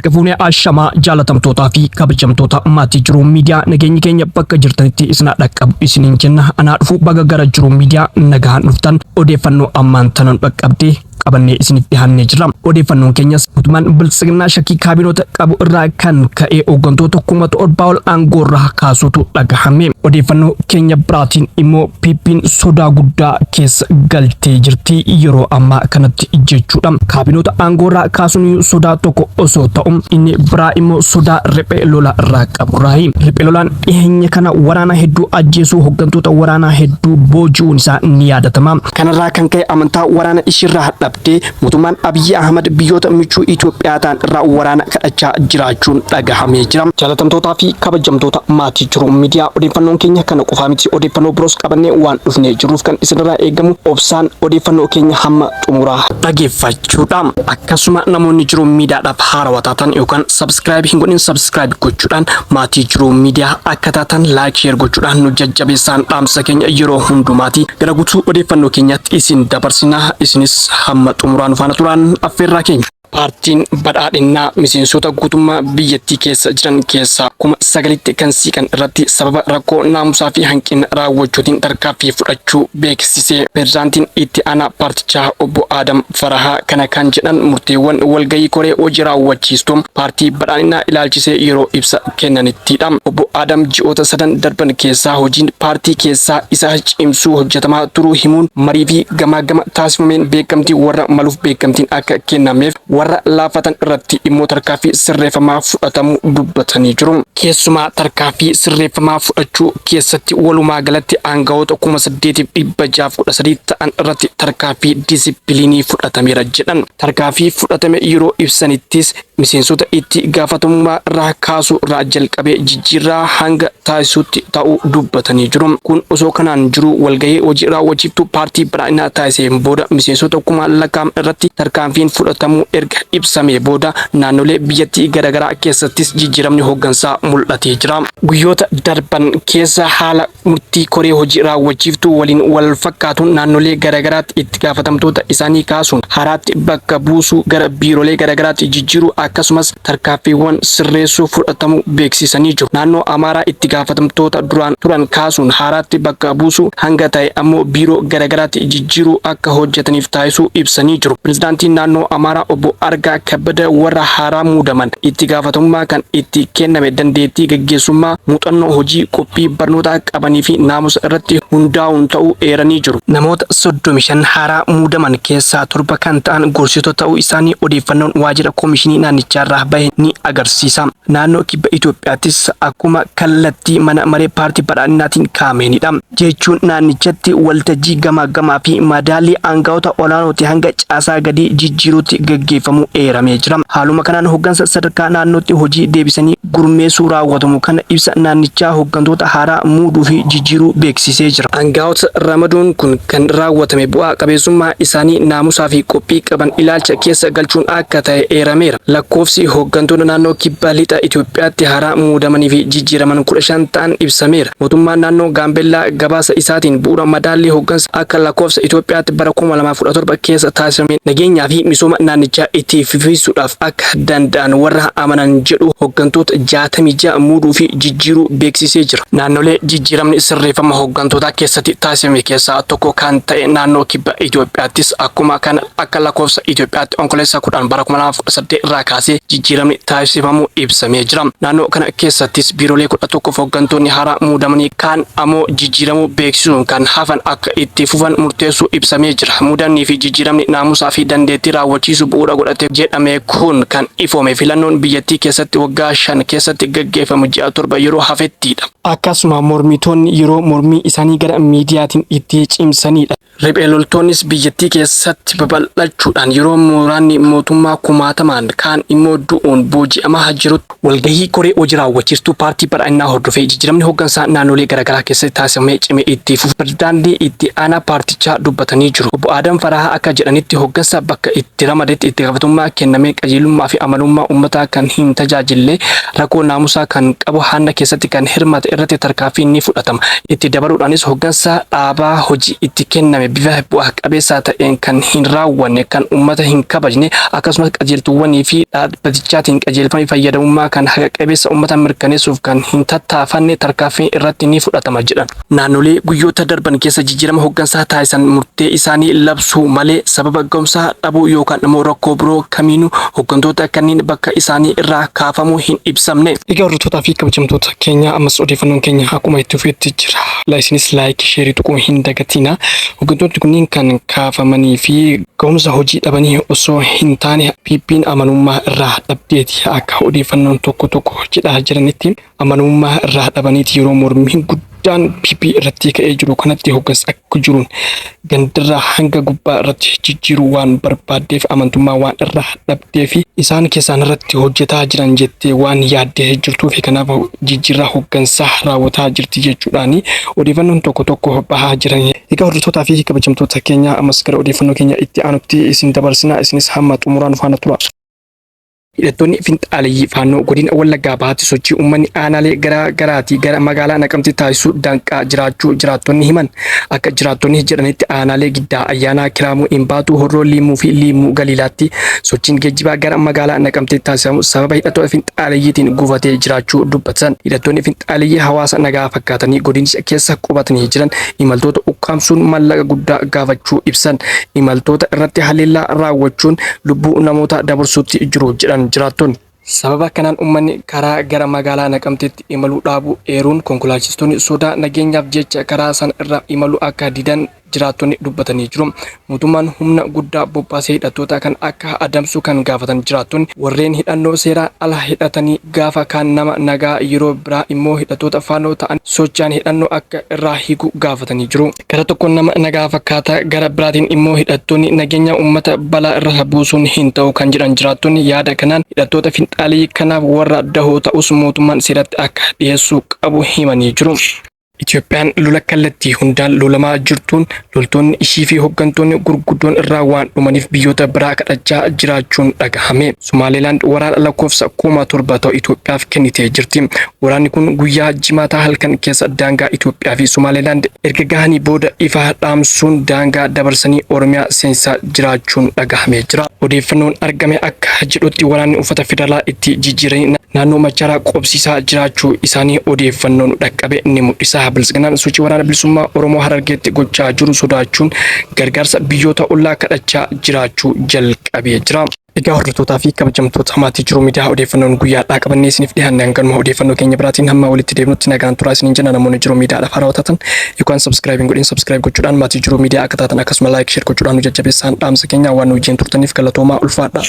Harka fuunee ashamaa jaalatamtootaa fi kabajamtoota maatii Jiruu Miidiyaa, nageenyi keenya bakka jirtanitti isin haa dhaqqabu isiniin jenna. Anaa dhufu, baga gara Jiruu Miidiyaa nagaan dhuftan. Odeeffannoo ammaan tanan dhaqqabdee qabannee isiniif dhiyaannee jirra. Odeeffannoon keenyas mootummaan Biltsiginnaa shakkii kaabinoota qabu irraa kan ka'e hooggantoota 7,000 ol aangoo irraa kaasuutu dhagahame. Odeeffannoo keenya biraatiin immoo PP'n sodaa guddaa keessa galtee jirti yeroo ammaa kanatti jechuudha. Kaabinoota aangoo irraa kaasuun sodaa tokko osoo ta'u, inni biraa immoo sodaa riphee lola irraa qaburraayi. Riphee lolaan dhiyeenya kana waraana hedduu ajjeesuu, hooggantoota waraanaa hedduu booji'uun isaa ni yaadatama. Kanarraa kan ka'e amantaa waraana ishiirraa dhabdee mootummaan Abiyyi Ahmad biyyoota michuu Itoophiyaa ta'an irraa waraana kadhachaa jiraachuun dhagahamee jira. Jaalatamtootaa fi kabajamtoota maatii Jiruu Miidiyaa, odeeffannoon keenya kana qofaa miti. Odeeffannoo biroos qabannee waan dhufnee jirruuf kan isinirraa eegamu obsaan odeeffannoo keenya hamma xumuraa dhaggeeffachuudha. Akkasuma namoonni Jiruu Miidiyaadhaaf haarawaa taatan yookaan subscribe hin godhin, subscribe gochuudhaan maatii Jiruu Miidiyaa akka taatan, like, share gochuudhaan nu jajjabeessaan dhaamsa keenya yeroo hundumaati. Gara guutuu odeeffannoo keenyaatti isin dabarsinaa, isinis hamma xumuraa nu faana turaan affeerraa keenya. Paartiin Badhaadhinnaa miseensota guutummaa biyyattii keessa jiran keessaa 9,000tti kan siiqan irratti sababa rakkoo naamusaa fi hanqina raawwachuutiin tarkaanfii fudhachuu beeksise. Pirezidaantiin itti aanaa paartichaa obbo Adam Farahaa kana kan jedhan murteewwan walgahii koree hojii raawwachiistuu paartii Badhaadhinnaa ilaalchisee yeroo ibsa kennanittidha. Obbo Adam ji'oota sadan darban keessaa hojiin paartii keessaa isa cimsuu hojjetamaa turuu himuun, marii fi gamaagama taasifameen beekamtii warra maluuf beekamtiin akka kennameef, warra laafatan irratti immoo tarkaanfii sirreeffamaa fudhatamuu dubbatanii jiru. Keessumaa tarkaanfii sirreeffamaa fudhachuu keessatti walumaa galatti aangawoota 8,613 ta'an irratti tarkaanfii disipiliinii fudhatameera jedhan. Tarkaanfii fudhatame yeroo ibsanittis miseensota itti gaafatamummaa irraa kaasuu irraa jalqabee jijjiirraa hanga taasisuutti ta'uu dubbatanii jiru. Kun osoo kanaan jiru, walgahii hojii raawwachiiftuu paartii Badhaadhinaa taasiseen booda miseensota kumaan lakkaa'aman irratti tarkaanfiin fudhatamuu erga ibsamee booda naannolee biyyattii garaagaraa keessattis jijjiiramni hooggansaa mul'atee jira. Guyyoota darban keessa haala murtii koree hojii raawwachiiftuu waliin wal fakkaatuun naannolee garaagaraatti itti gaafatamtoota isaanii kaasuun haaraatti bakka buusuu, gara biirolee garaagaraatti jijjiiruu, akkasumas tarkaanfiiwwan sirreessuu fudhatamuu beeksisanii jiru. Naannoo Amaaraa itti gaafatamtoota duraan turan kaasuun haaraatti bakka buusuu, hanga ta'e ammoo biiroo garaagaraatti jijjiiruu akka hojjetaniif taasisuu ibsanii jiru. Pirezidaantiin naannoo Amaaraa obbo Argaa Kabbada warra haaraa muudaman itti gaafatamummaa kan itti kenname dandeettii gaggeessummaa, muuxannoo hojii, qophii barnootaa qabanii fi naamusa irratti hundaa'uun ta'uu eeranii jiru. Namoota 35 haaraa muudaman keessaa torba kan ta'an gorsitoota ta'uu isaanii odeeffannoon waajjira koomishinii naannichaarraa bahe ni agarsiisa. Naannoo Kibba Itoophiyaattis akkuma kallattii mana maree paartii Badhaadhinaatiin kaa'ameenidha. Jechuun naannichatti waltajjii gamaaggamaa fi madaallii aangawoota olaanooti hanga caasaa gadii jijjiiruutti gaggeeffamuu eeramee jira. Haaluma kanaan hoggansa sadarkaa naannootti hojii deebisanii gurmeessuu raawwatamu kana ibsa naannichaa hoggantoota haaraa muuduu fi jijjiiruu beeksisee jira. Aangawoota ramaduun kun kan raawwatame bu'aa qabeessummaa isaanii, naamusaa fi qophii qaban ilaalcha keessa galchuun akka ta'e eerameera. Lakkoofsi hoggantoota naannoo Kibba Lixa Itoophiyaatti haaraa muudamanii fi jijjiiraman 15 ta'an ibsameera. Mootummaan naannoo Gaambellaa gabaasa isaatiin bu'uura madaallii hoggansa akka lakkoofsa Itoophiyaatti bara 2017 keessa taasifameen nageenyaa fi misooma naannichaa itti fufsiisuudhaaf akka danda'an warra amanan jedhu hoggantoota 66 muuduu fi jijjiiruu beeksisee jira. Naannolee jijjiiramni sirreeffama hoggantootaa keessatti taasifame keessaa tokko kan ta'e naannoo Kibba Itoophiyaattis akkuma kana akka lakkoofsa Itoophiyaatti Onkololeessa 10 bara 2018 irraa kaasee jijjiiramni taasifamuu ibsamee jira. Naannoo kana keessattis biirolee 11 hoggantoonni haaraa muudamanii kaan ammoo jijjiiramuu beeksisuun kan hafan akka itti fufan murteessuu ibsamee jira. Muudamnii fi jijjiiramni naamusaa fi dandeettii raawwachiisuu bu'uura godhate jedhame kun kan ifoome filannoon biyyattii keessatti waggaa 5 keessatti gaggeeffamu ji'a 7 yeroo hafettidha. Akkasuma mormitoonni yeroo mormii isaanii gara miidiyaatiin itti cimsanidha. Riphee loltoonnis biyyattii keessatti babal'achuudhaan yeroo mooraanni mootummaa kumaatamaan kaan immoo du'uun booji'amaa jirutti, walgahii koree hojii raawwachiistuu paartii Badhaadhinaa hordofee jijjiiramni hoggansaa naannolee garaagaraa keessatti taasifamee cimee itti fufu pirezidaantii itti aanaa paartichaa dubbatanii jiru. Obbo Adam Farahaa akka jedhanitti, hoggansa bakka itti ramadetti itti gaafatamummaa kennamee qajeelummaa fi amanamummaa uummataa kan hin tajaajille Rakkoo naamusaa kan qabu hanna keessatti kan hirmaate irratti tarkaanfiin ni fudhatama. Itti dabaluudhaanis hoggansa dhaabaa hojii itti kenname bifa bu'a qabeessa ta'een kan hin raawwanne, kan uummata hin kabajne, akkasumas qajeeltuuwwanii fi dhaabbatichaatiin qajeelfamii fayyadamummaa kan haqa qabeessa uummata mirkaneessuuf kan hin tattaafanne tarkaanfiin irratti ni fudhatama jedhan. Naannolee guyyoota darban keessa jijjiirama hoggansaa taasisan murtee isaanii labsuu malee sababa ga'umsa dhabuu yookaan immoo rakkoo biroo kamiinuu hoggantoota kanneen bakka isaanii irraa kaafamuu hin ibsamne. Egaa hordoftoota fi kabajamtoota keenya, ammas odeeffannoon keenya akkuma itti fufetti jira. Isinis like, share tuquu hin dagatina. Hoggantoonni kunniin kan kaafamanii fi ga'umsa hojii dhabanii osoo hin taane PP'n amanummaa irraa dhabdeeti. Akka odeeffannoon tokko tokko jedhaa jiranitti, amanamummaa irraa dhabaniiti yeroo mormiin guddaan PP irratti ka'ee jiru kanatti hoggansa akka jiruun gandarraa hanga gubbaa irratti jijjiiruu waan barbaaddeef, amantummaa waan irraa dhabdee fi isaan keessaan irratti hojjetaa jiran jettee waan yaaddee jirtuu fi kanaaf jijjiirraa hoggansaa raawwataa jirti jechuudhaani odeeffannoon tokko tokko bahaa jiran. Egaa hordoftootaa fi kabajamtoota keenya, ammas gara odeeffannoo keenya itti aanutti isin dabarsina. Isinis hamma xumuraan faana tura. Hidhattoonni finxaaleyyii Faannoo godina Wallaggaa Bahaatti sochii uummanni aanaalee garaa garaatii gara magaalaa Naqamtee taasisu danqaa jiraachuu jiraattonni himan. Akka jiraattonni jedhanitti, aanaalee Giddaa Ayyaanaa, Kiraamuu, Imbaatuu, Horroo Liimmuu fi Liimmuu Galiilaatti sochiin geejjibaa gara magaalaa Naqamtee taasifamu sababa hidhattoota finxaaleyyiitiin gufatee jiraachuu dubbatan. Hidhattoonni finxaaleyyii hawaasa nagaa fakkaatanii godinicha keessa qubatanii jiran imaltoota ukkaamsuun maallaqa guddaa gaafachuu ibsan. Imaltoota irratti haleellaa raawwachuun lubbuu namoota dabarsuutti jiru jedhan jiraattonni. Sababa kanaan uummanni karaa gara magaalaa Naqamteetti imaluu dhaabuu eeruun, konkolaachistoonni sodaa nageenyaaf jecha karaa sana irra imaluu akka didan jiraattonni dubbatanii jiru. Mootummaan humna guddaa bobbaasee hidhattoota kan akka adamsu kan gaafatan jiraattonni, warreen hidhannoo seeraa ala hidhatanii gaafa kaan nama nagaa, yeroo biraa immoo hidhattoota Faannoo ta'an socho'an hidhannoo akka irraa hiiku gaafatanii jiru. Gara tokkoon nama nagaa fakkaata, gara biraatiin immoo hidhattoonni nageenya uummata balaa irra buusuun hin ta'u kan jedhan jiraattonni, yaada kanaan hidhattoota finxaalii kanaaf warra dahoo ta'us mootummaan seeratti akka dhiyeessuu qabu himanii jiru. Itoophiyaan lola kallattii hundaan lolamaa jirtuun loltoonni ishii fi hooggantoonni gurguddoon irraa waan dhumaniif biyyoota biraa kadhachaa jiraachuun dhagahame. Somaalilaand waraana lakkoofsa 7,000 ta'u Itoophiyaaf kennitee jirti. Waraanni kun guyyaa Jimaataa halkan keessa daangaa Itoophiyaa fi Somaalilaand erga gahanii booda ifa dhaamsuun daangaa dabarsanii Oromiyaa seensaa jiraachuun dhagahamee jira. Odeeffannoon argame akka jedhutti, waraanni uffata federaalaa itti jijjiiranii naannoo Macharaa qobsiisaa jiraachuu isaanii odeeffannoon dhaqqabe ni mul'isa. Biltsiginnaan sochii Waraana Bilisummaa Oromoo Harargeetti gochaa jiru sodaachuun gargaarsa biyyoota ollaa kadhachaa jiraachuu jalqabee jira. Egaa hordoftootaa fi kabajamtoota maatii Jiruu Miidiyaa, odeeffannoon guyyaadhaa qabannee isiniif dhiyaanne hanganuma. Odeeffannoo keenya biraatiin hamma walitti deebinutti nagaan turaa isiniin jenna. Namoonni Jiruu Miidiyaadhaaf haarawaa taatan yookaan subscribe hin godhin, subscribe gochuudhaan maatii Jiruu Miidiyaa akka taatan, akkasuma like, share gochuudhaan nu jajjabeessaan dhaamsa keenya. Waan nu wajjin turtaniif galatoomaa, ulfaadha.